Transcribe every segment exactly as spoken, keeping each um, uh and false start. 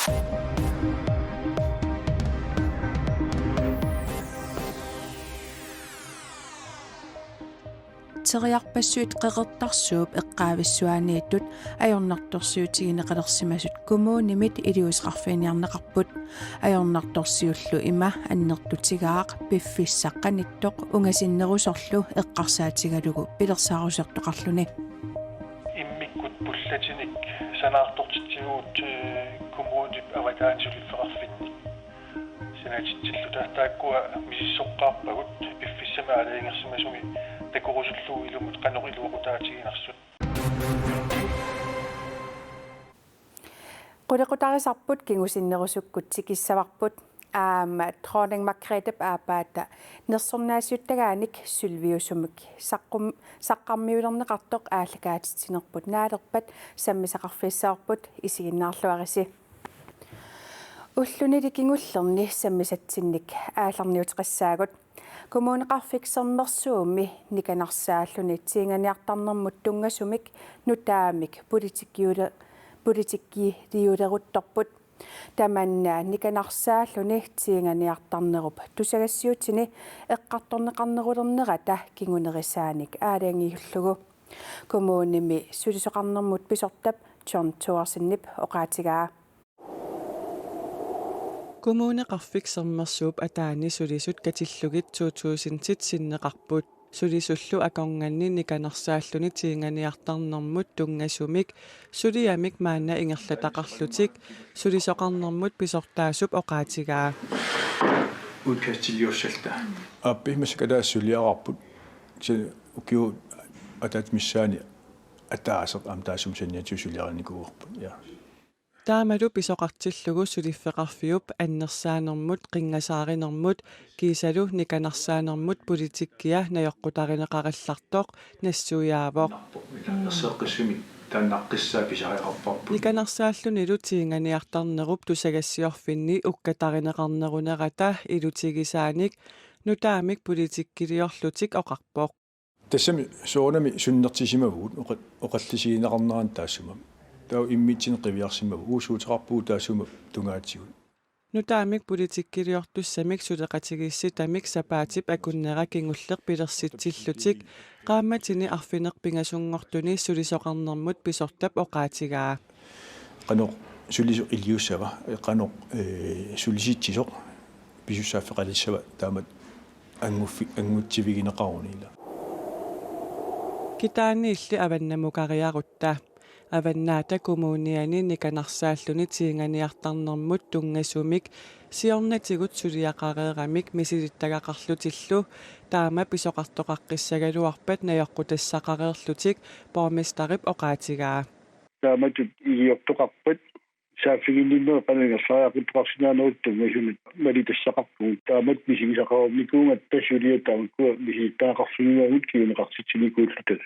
Teriarpassuit Qeqertarsuup eqqaavissuaaniittut ajornartorsiutigineqalersimasut kommunimit iliuuseqarfiginiarneqarput. Ajornartorsiullu ima annertutigaaq piffissaq qanittoq ungasinnerusorlu eqqarsaatigalugu pilersaarusiortoqarluni. Immikkut pullatinik sanaartortitsivugut, eh, kommunip avataani suliffeqarfinni. Sanaatitsilluta taakkua misissoqqaarpagut piffissami aalajangersimasumi takorusullugu ilumut qanoq iluaqutaatiginersut. Qulequtarisarput kingusinnerusukkut tikissavarput. Aamma Dronning Margrethep aappaata nersornaasiuttagaanik Sylviusumik saqqum-, saqqarmiulerneqartoq aallakaatitsinerput naalerpat sammisaqarfissavarput, isiginnaarluarisi. Ullunili kingullerni sammisatsinnik aallarniuteqassaagut. Kommuneqarfik Sermersuumi nikanarsaalluni tiinganiartarnermut tunngasumik nutaamik politikkiule-, politikkiliuleruttorput. Tamanna nikanarsaalluni tiinganiartarnerup tusagassiutini eqqartorneqarnerulernerata kingunerisaanik aalajangiullugu. Kommunimi sulisoqarnermut pisortap John Thorsenip oqaatigaa. Kommuneqarfik Sermersuup ataani sulisut katillugit to tusindit sinneqarput. Sulisullu akornanni nikanarsaalluni tiinganiartarnermut tunngasumik suliamik maanna ingerlataqarlutik sulisoqarnermut pisortaasup oqaatigaa. Udkastiliussalluta. Aappi massakkut ataaseq suliaqarput. Kisianni ukiut ataatsip missaani ataaseq aamma taassuma saniatigut suliarinikuuarput. Ja. Taamalu pisoqartillugu suliffeqarfiup annersaanermut, qinngasaarinermut kiisalu nikanarsaanermut politikkia najoqqutarineqarallartoq nassuiaavoq. Erseqqissumik taannaqqissaa pisariaqarparput. Nikanarsaallunilu tiinganiartarnerup tusagassiorfinni ukkatarineqarnerunerata ilutigisaanik nutaamik politikkiliorlutik oqarpoq. Tassami soorunami sunnertisimavugut oqa-, oqallisigineqarneranut taassuma. Taava immitsinnut qiviarsimavugut, uusuuteqarpugut taassuma tungaatigut. Nutaamik politikkiliortussamik suleqatigiissitamik sapaatip akunnera kingulleq pilersitsillutik qaammatini arfineq-pingasunngortuni sulisoqarnermut pisortap oqaatigaa. Qanoq sulisoq iliussava, qanoq, eh, sulisitsisoq pisussaaffeqalissava taamatut annguffi-, anngutsivigineqaruni ila. Kitaaniilli avannamukariarutta. Avannaata Kommuniani nikanarsaalluni tiinganiartarnermut tunngasumik siornatigut suliaqareeramik misilittagaqarlutillu taama pisoqartoqaqqissagaluarpat najoqqutassaqareerlutik borgmesterip oqaatigaa. Taamatut iliortoqarpat saaffiginninnerit qanoq ingerlariaqartoqarsinnaanerit tunngasunut malitassaqarpugut. Taamatut misigisaqarnikuugatta suliat tamakkua misilittagaqarfigigaanni kinguneqartitsinikuulluta.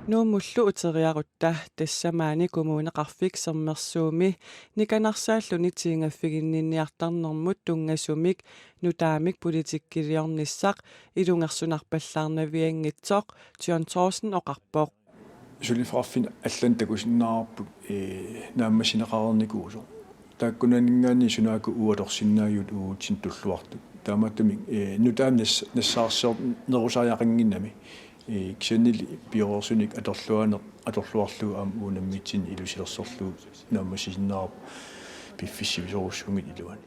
Nuummullu uteriarutta, tassa maani Kommuneqarfik Sermersuumi nikanarsaalluni tiingaffiginninniartarnermut tunngasumik nutaamik politikkiliornissaq ilungersunarpallaarnavianngitsoq John Thorsen oqarpoq. Suliffeqarfinnut allanut takusinnaavarput, ee, naammassineqareernikuusoq. Taakkunaninngaanniit sunaakkuuatorsinnaagigut uagutsinnut tulluartut. Taamaattumik, ee, nutaamik nas-, nassaarsiornerusariaqannginnami. Ee, kisiannili pioreersunik atorluaaneq atorluarlugu aamma uunammitsinnut ilusilersorlugu naammassisinnaavarput piffissaq sivisoorujussuanngitsoq iluani.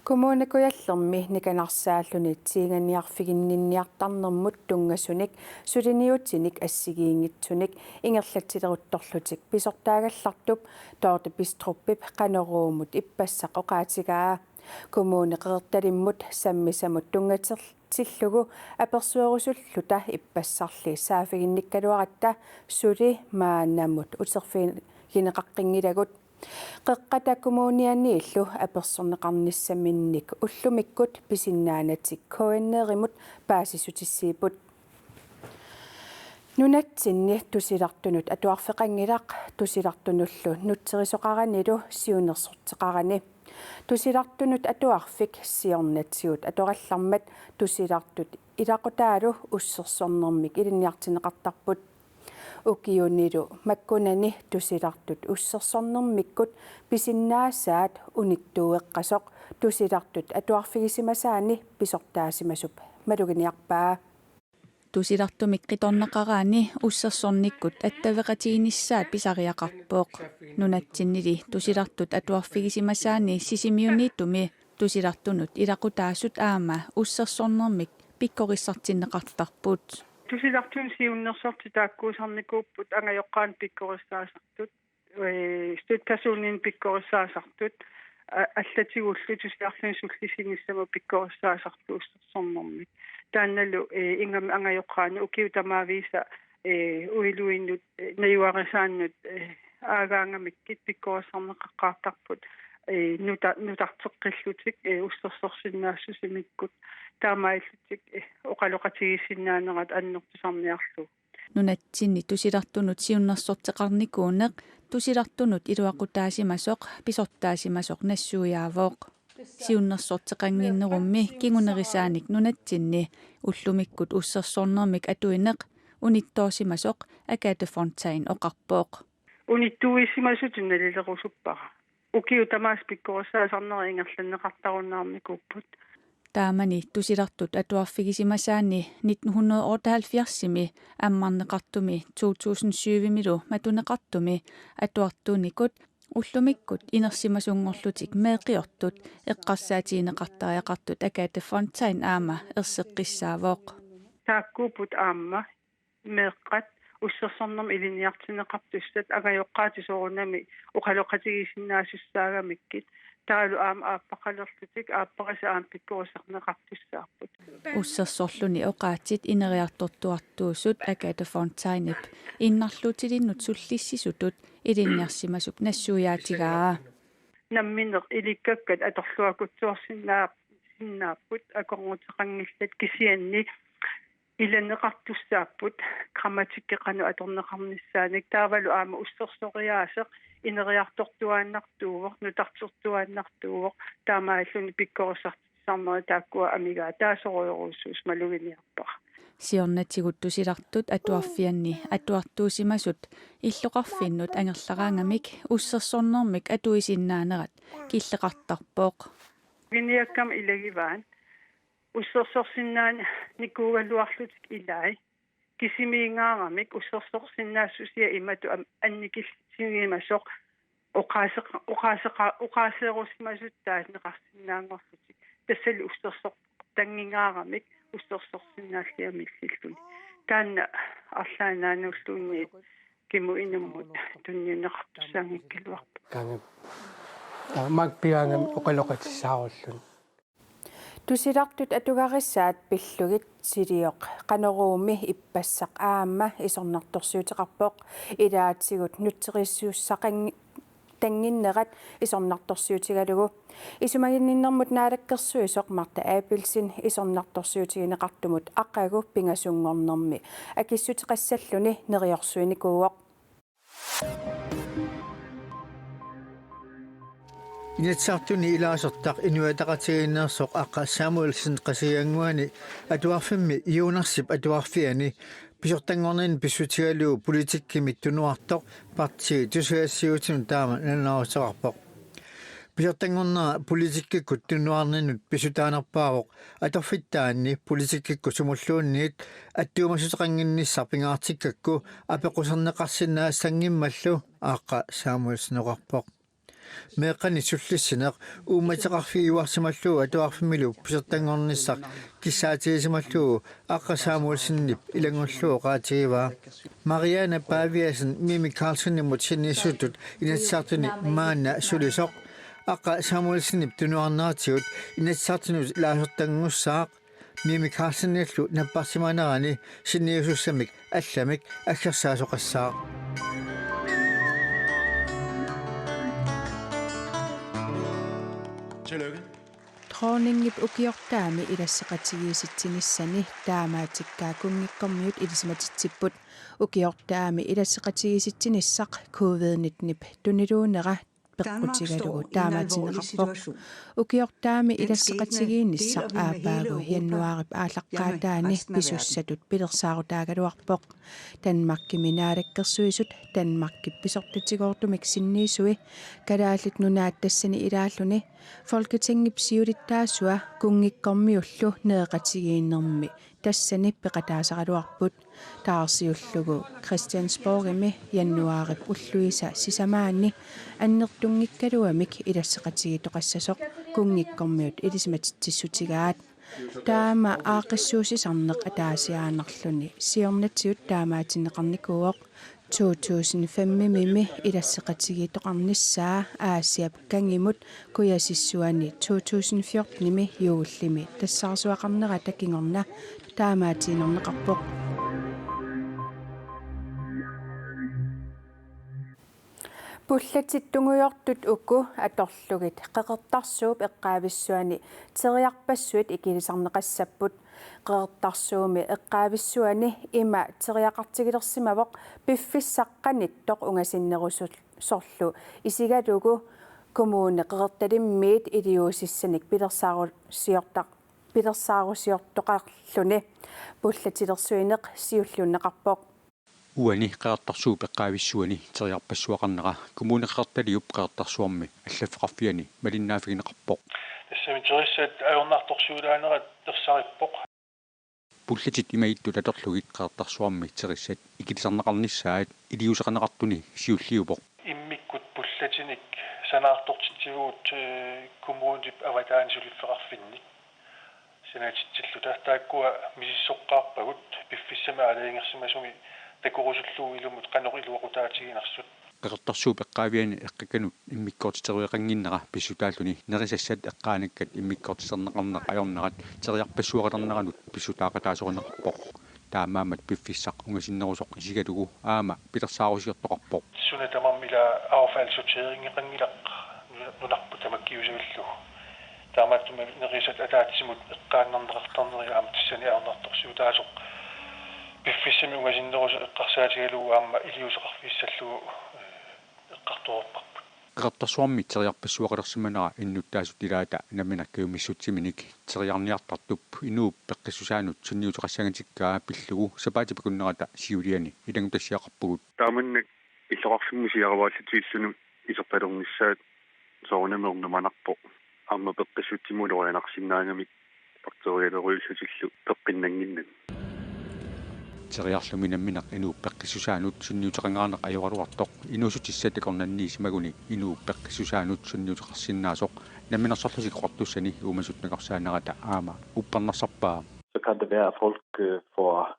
Kommune Kujallermi nikanarsaalluni tiinganiarfiginninniartarnermut tunngasunik suliniutinik assigiinngitsunik ingerlatsileruttorlutik pisortaagallartup Dorthe Bistrupip Qanoruumut ippassaq oqaatigaa. Kommune Qeqertalimmut sammisamut tunngatillugu apersuerusulluta ippassarli saaffiginnikkaluaratta suli maannamut uterfigineqaqqinngilagut. Qeqqata Kommunianiillu apersorneqarnissaminnik ullumikkut pisinnaanatik K N R-imut paasissutissiipput. Nunatsinni tusilartunut atuarfeqanngilaq, tusilartunullu nutserisoqaranilu siunnersorteqarani. Tusilartunut atuarfik siornatigut atorallarmat tusilartut ilaqutaalu ussersornermik ilinniartinneqartarput. Ukiunilu makkunani tusilartut ussersornermikkut pisinnaasaat unittuueqqasoq tusilartut atuarfigisimasaanni pisortaasimasup maluginiarpaa. Tusilartumik qitornaqaraanni ussersornikkut attaveqatiginissaat pisariaqarpoq. Nunatsinnili tusilartut atuarfigisimasaanni Sisimiuniittumi tusilartunut ilaqutaasut aamma ussersornermik pikkorissartinneqartarput. Tusilartunut siunnersortit taakkuusarnikuupput angajoqqaanut pikkorissaasartut, ee, støttepersoninik pikkorissaasartut, a-, allatigullu tusilarluni sullissinissamut pikkorissaasartut ussersornermik. Taannalu, ee, ingammik angajoqqaanut ukiut tamaavisa, ee, uiluinnut, ee, najugarisaannut, ee, aagaangamikkit pikkorissarneqaqqaartarput, ee, nuta-, nutarteqqillutik, ee, ussersorsinnaassusimikkut taamaalillutik, ee, oqaloqatigiissinnaanerat annertusarniarlugu. Nunatsinni tusilartunut siunnersorteqarnikuuneq tusilartunut iluaqutaasimasoq pisortaasimasoq nassuiaavoq. Siunnersorteqannginnerummi kingunerisaanik nunatsinni ullumikkut ussersornermik atuineq unittoorsimasoq Agathe Fontain oqarpoq. Unittuuissimasutut nalilerusuppara. Ukiut tamaasa pikkorissaasarnerat ingerlanneqartarunnaarnikuupput. Taamani tusilartut atuarfigisimasaanni nitten hundrede og otteoghalvfjerdsimi ammarneqartumi to tusind syvimilu matuneqartumi atuartuunikut ullumikkut inersimasunngorlutik meeqqiortut eqqarsaatigineqartariaqartut Agathe Fontain aamma erseqqissaavoq. Taakkuupput aamma meeqqat ussersornermik ilinniartinneqartussat angajoqqaatit soorunami oqaloqatigiissinnaasussaagamikkit, taavalu aamma aappaqalerlutik aapparisi aamma pikkorissarneqartussaapput. Ussersorluni oqaatsit ineriartortuartuusut Agathe Fontainip innarluutilinnut sullissisutut ilinniarsimasup nassuiaatigaa. Nammineq ilikkakkat atorluakutsoorsinnaa-, sinnaapput akornuteqanngillat, kisianni ilaneqartussaapput grammatikki qanoq atorneqarnissaanik, taavalu aamma ussersoriaaseq ineriartortuaannartuuvoq, nutartertuaannartuuvoq, taamaalilluni pikkorissartitsisarnerit taakkua amigaataasorujorujussuusut maluginiarpara. Siornatigut tusilartut atuarfianni atuartuusimasut illoqarfinnut angerlaraangamik ussersornermik atuisinnaanerat killeqartarpoq. Maluginiakkama ilagivaat ussersorsinnaanikuugaluarlutik ilai. Kisimiingaaramik ussersorsinnaassusia imatut am-, annikillitsigimasoq oqaaseqa-, oqaaseqa-, oqaaseerusimasut taaneqarsinnaanngorlutik. Tassali ussersortanngingaaramik ussersorsinnaalliamik illilluni. Taanna arlaannaanulluunniit kimut inummut tunniunneqartussaanngikkaluarpoq. Kaangam. Taamaak pigaangami oqaloqatissaarulluni. Tusilartut atugarissaat pillugit Silioq Qanoruumi ippassaq aamma isornartorsiuteqarpoq, ilaatigut nutserisussaqanng-, tannginnerat isornartorsiutigalugu. Isumaginninnermut naalakkersuisoq Martha Abelsen isornartorsiutigineqartumut aqagu pingasunngornermi akissuteqassalluni neriorsuinikuuvoq. Inatsisartuni ilaasortaq Inuit Ataqatigiinneersoq Aqqa Samuelsen Qasigiannguani atuarfimmi Jonarsip atuarfiani pisortanngorninni pissutigalugu politikkimik tunuartoq partii tusagassiuutinut taama nalunaaruteqarpoq. Pisortanngornera politikkikkut tunuarninnut pissutaanerpaavoq atorfittaanni politikkikkut sumulluunniit attuumassuteqannginnissaq pingaartikkakku apeqquserneqarsinnaasanngimmallu Aqqa Samuelsen oqarpoq. Meeqqanik sullissineq uummateqarfigiuarsimallugu atuarfimmilu pisortanngornissaq kissaatigisimalluni Aqqa Samuelsenip ilanngullugu oqaatigivaa. Mariane Paviasen Mimi Karlsenimut sinniisutut Inatsisartuni maanna sulisoq Aqqa Samuelsenip tunuarneratigut Inatsisartunut ilaasortanngussaaq. Mimi Karlsenillu napparsimanerani sinniisussamik allamik aggersaasoqassaaq. Dronninngip ukiortaami ilasseqatigiissitsinissani taamaatikkaa kunngikkormiut ilisimatitsipput. Ukiortaami ilasseqatigiissitsinissaq covid nittenip tuniluunera peqqutigalugu taamaatinneqarpoq. Ukiortaami ilasseqatigiinnissaq aappaagu januaarip aallaqqaataani pisussatut pilersaarutaagaluarpoq. Danmarkimi naalakkersuisut Danmarkip pisortatigoortumik sinniisui Kalaallit Nunaat tassani ilaalluni Folketingip siulittaasua kunngikkormiullu nereqatigiinnermi tassani peqataasaraluarput. Taarsiullugu Christiansborgimi januaarip ulluisa sisamaanni annertunngikkaluamik ilasseqatigiittoqassasoq kunngikkormiut ilisimatitsissutigaat. Taama aaqqissuussisarneq ataasiaannarluni siornatigut taamaatinneqarnikuuvoq. To tusind femimi ilasseqatigiittoqarnissaa Aasiap kangimut kujasissuani to tusind fjortenimi juullimi tassaarsuaqarnerata kingorna taamaatiinnarneqarpoq. Pullatit tungujortut uku atorlugit Qeqertarsuup eqqaavissuani teriarpassuit ikilisarneqassapput. Qeqertarsuumi eqqaavissuani ima teriaqartigilersimavoq piffissaq qanittoq ungasinnerusorlu isigalugu Kommune Qeqertalimmiit iliuusissanik pilersaarusiortaq-, pilersaarusiortoqarluni. Pullatilersuineq siulliunneqarpoq. Uani Qeqertarsuup eqqaavissuani teriarpassuaqarnera Kommune Qeqertaliup Qeqertarsuarmi allaffeqarfiani malinnaaffigineqarpoq. Tassami terissat ajornartorsiulaanerat ersarippoq. Pullatit imagittut atorlugit Qeqertarsuarmi terissat ikilisarneqarnissaat iliuuseqarneqartuni siulliuvoq. Immikkut pullatinik sanaartortitsivugut, eh, kommunip avataani suliffeqarfinnik. Sanatitsilluta taakkua misissoqqaarpagut piffissami aalajangersimasumi takorusullugu ilumut qanoq iluaqutaatiginersut. Qeqertarsuup eqqaaviani eqqakkanut immikkoortiterueqannginnera pissutaalluni nerisassat eqqaanakkat immikkoortiterneqarneq ajornerat teriarpassuaqalerneranut pissutaaqataasorineqarpoq. Taamaammat piffissaq ungasinnerusoq isigalugu aamma pilersaarusiortoqarpoq. Suna tamarmi ila affaldssorteringeqanngilaq nunarput tamakkiusavillugu. Taamaattumik nerisat ataatsimut eqqaannarneqartarneri aamma tassani ajornartorsiutaasoq piffissami ungasinnerusoq eqqarsaatigalugu aamma iliuuseqarfissallugu, eh, eqqartorparput. Qeqertarsuarmi teriarpassuaqalersimanera innuttaasut ilaata nammineq kajumissutsiminik teriarniartartup inuup peqqissusaanut sunniuteqassangatikkaa pillugu sapaatip akunnerata siuliani ilanngutassiaqarpugut. Taamannak illoqarfimmi siaruaallatiilluni isertalernissaat soorunami ernumanarpoq. Aamma peqqissutsimut ulorianarsinnaagamik bakterialeruillutillu peqqinnannginnami. Teriarlumi nammineq inuup peqqissusaanut sunniuteqangaarneq ajoraluartoq inuussutissat akornanniisimaguni inuup peqqissusaanut sunniuteqarsinnaasoq Namminersorlutik Oqartussani uumasut nakorsaanerata aamma uppernarsarpaa. Så kan det være, at folk, øh, får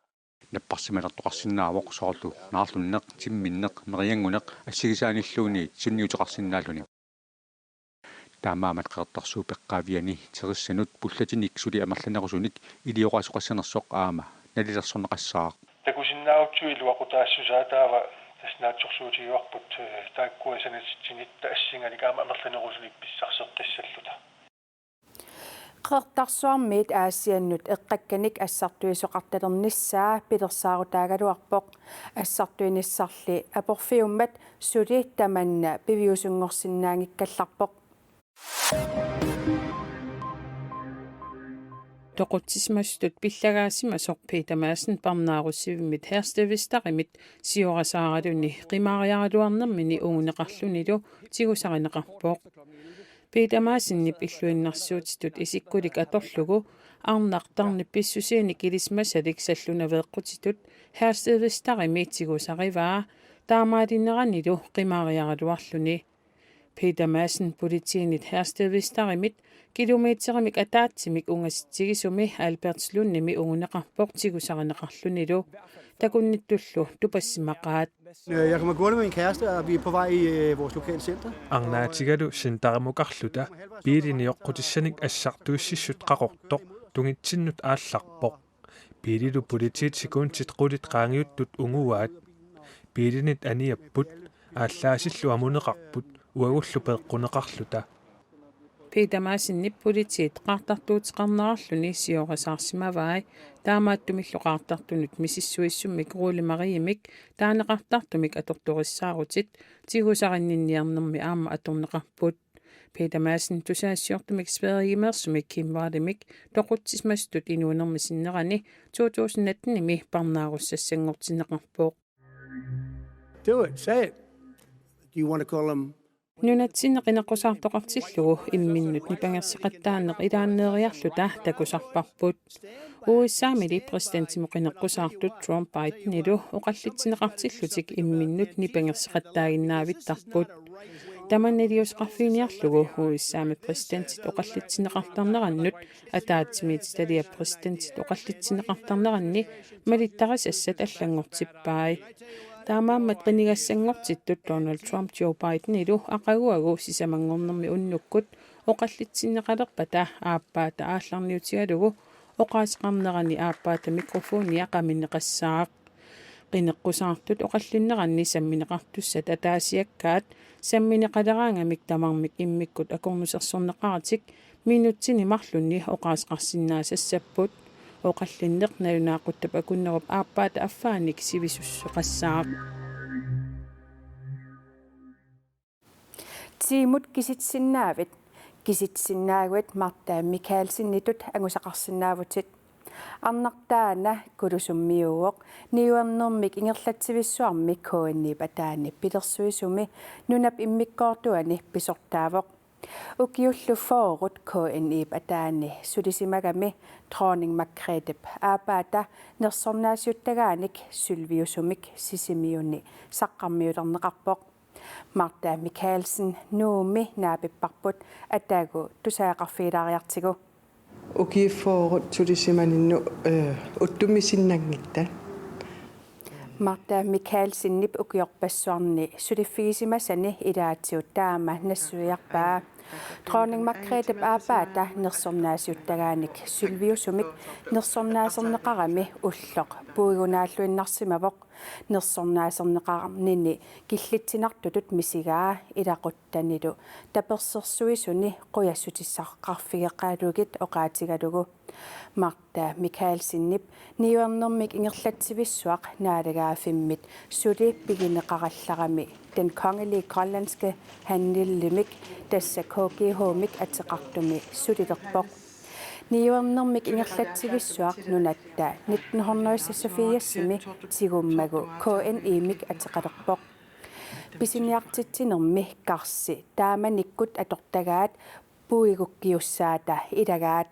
Napparsimalertoqarsinnaavoq soorlu naarlunneq, timminneq, meriannguneq assigisaanilluunniit sunniuteqarsinnaalluni. Taamaammat Qeqertarsuup eqqaaviani terissanut pullatinik suli amerlanerusunik ilioqaasoqassanersoq aamma nalilersorneqassaaq. Takusinnaagutsigu iluaqutaassusaa taava tassa naatsorsuutigaarput, eh, taakkua sanatitsinnit assinganik aamma amerlanerusunik pissarseqqissalluta. Qeqertarsuarmiit Aasiannut eqqakkanik assartuisoqartalernissaa pilersaarutaagaluarpoq. Assartuinissarli aporfiummat suli tamanna piviusunngorsinnaanngikkallarpoq. Toqutsisimasutut pillagaasimasoq Peter Madsen parnaarussivimmit Herstedvesterimit siorasaaraluni qimaariaraluarnermini unguneqarlunilu tigusarineqarpoq. Peter Madsenip illuinnarsiutitut isikkulik atorlugu arnaq tarnip pissusianik ilisimasalik sallunaveeqqutitut Herstedvesterimi tigusarivaa taamaalineranilu qimaariaraluarluni. Peter Madsen politiinit Herstedvesterimit kilometerimik ataatsimik ungasitsigisumi Albertslundimi unguneqarpoq tigusarineqarlunilu. Takunnittullu tupassimaqaat. Øh, jeg kommer gående med min kæreste, og vi er på vej i, øh, vores lokale center. Arnaatigalu centerimukarluta biili nioqqutissanik assartuississut qaqortoq tungitsinnut aallarpoq. Biililu politiit sekundit qulit qaangiuttut unguaat. Biilinit aniapput, aallaasillu amuneqarput, uagullu peeqquneqarluta. Peter Madsenip politiit qaartartuuteqarnerarluni siorasaarsimavai, taamaattumillu qaartartunut misissuissummik Ruuli Mariemik taaneqartartumik atortorissaarutit tigusarinninniarnermi aamma atorneqarput. Peter Madsen tusagassiortumik Sverigemeersumik Kim Wall-imik toqutsisimasutut inuunermi sinnerani to tusind atten-imi parnaarussassanngortinneqarpoq. Do it. Say it. Do you want to call him? Nunatsinni qineqqusaartoqartillugu imminnut nipangerseqattaaneq ilaanneeriarluta takusarparput. U S A-mili præsidentimut qineqqusaartut Trump Bidenilu oqallitsineqartillutik imminnut nipangerseqattaaginnaavittarput. Tamanna iliuuseqarfiginiarlugu U S A-mi præsidentit oqallitsineqartarnerannut ataatsimiititaliap præsidentit oqallitsineqartarneranni malittarisassat allanngortippai. Taamaammat qinigassanngortittut Donald Trump Joe Bidenilu aqaguagu sisamanngornermi unnukkut oqallitsineqalerpata aappaata aallarniutigalugu oqaaseqarnerani aappaata mikrofonia qaminneqassaaq. Qineqqusaartut oqallinneranni sammineqartussat ataasiakkaat sammineqaleraangamik tamarmik immikkut akornusersorneqaratik minutsini marlunni oqaaseqarsinnaasassapput. Oqallinneq nalunaaquttap akunnerup aappaata affaanik sivisussuseqassaaq. Tiimut kisitsinnaavit. Kisitsinnaaguit Martha Michaelsenitut angusaqarsinnaavutit. Arnartaana Kulusummiuuvoq, niuernermik ingerlatsivissuarmi K N I-p ataani pilersuisumi nunap immikkoortuani pisortaavoq. Ukiullu fyrret K N I-p ataani sulisimagami Dronning Margrethep aapaata nersornaasiuttagaanik Sylviusumik Sisimiuni saqqarmiulerneqarpoq. Martha Michaelsen Nuummi naapipparput, ataagu tusagaqarfigilaariartigu. Ukiut fyrret sulisimaninnut, eh, uttummisinnanngitsoq. Martha Michaelsenip ukiorpassuarni suliffigisimasani ilaatigut taama nassuiarpaa. Dronning Margrethep aapaata nersornaasiuttagaanik Sylviusumik nersornaaserneqarami ulloq puigunaalluinnarsimavoq. Nersornaaserneqarnini killitsinartutut misigaa ilaquttanilu tapersersuisuni qujassutissaqarfigeqalugit oqaatigalugu. Martha Michaelsenip niuernermik ingerlatsivissuaq naalagaaffimmit suli pigineqarallarami Den Kongelige Grønlandske Handelimik, tassa K G H-mik ateqartumi, sulilerpoq. Niuernermik ingerlatsivissuaq nunatta nitten hundrede seksogfirsimi tigummagu K N I-mik ateqalerpoq. Pisiniartitsinermi karsi taamanikkut atortagaat puigukkiussaata ilagaat.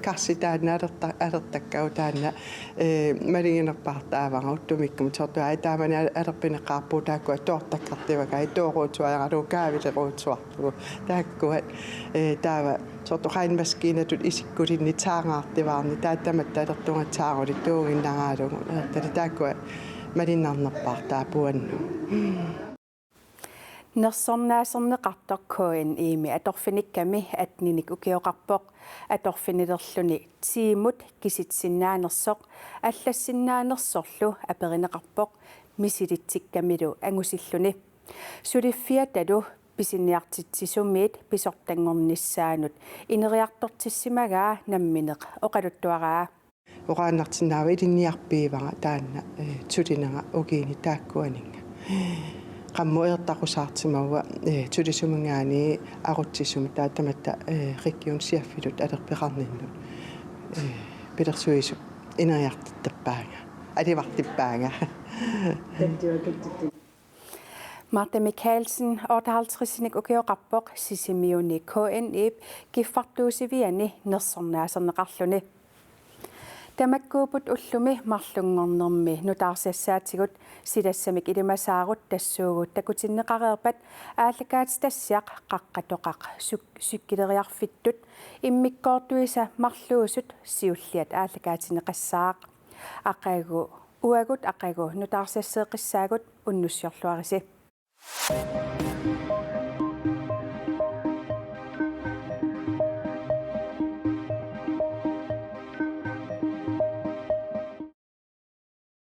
Karsi taanna alerta-, alertakkagut taanna, eh, malinginerpaartaavara uttumikkumut, sortuai taamani al-, alerpineqaarpugut taakkua toortakkartivagai tooruutsuajaralugu kaavileruutsuarlugu. Taakkua, eh, taava sortu regnmaskiinatut isikkulinnik taangaartivaarni taava tamatta alertugassaarulik tuuginnaraalugu. Alertali taakkua malinnaarnerpaartaapput uannut. Nersornaaserneqartoq K N I-mi atorfinikkami atteninik ukioqarpoq. Atorfinilerluni tiimut kisitsinnaanersoq allassinnaanersorlu aperineqarpoq misilitsikkamilu angusilluni. Suliffiatalu pisiniartitsisumiit pisortanngornissaanut ineriartortissimagaa nammineq oqaluttuaraa. Oqaannartinnaava ilinniarpiivara taanna, eh, sulinera ukiuni taakkuaninnga. Qammut eertaqusaartimavaa, eh, sulisuminngaanniit aqutsisumik taava tamatta, eh, Region Sihaffittut alerpeqarninnut, eh, pilersuisup ineriartortippaanga. Alivartippaanga. Martha Michaelsen, otteoghalvtredsinik ukioqarpoq, Sisimiuni K N I-p kiffartuussiviani nersornaaserneqarluni. Tamakkuupput ullumi marlunngornermi nutaarsiassaatigut, silassamik ilimasaarut tassuugut takutinneqareerpat aallakaatitassiaq Qaqqatoqaq suk-, cykeleriarfittut immikkoortuisa marluusut siulliat aallakaatinneqassaaq. Aqagu, uagut aqagu nutaarsiasseeqqissaagut, unnussiorluarisi.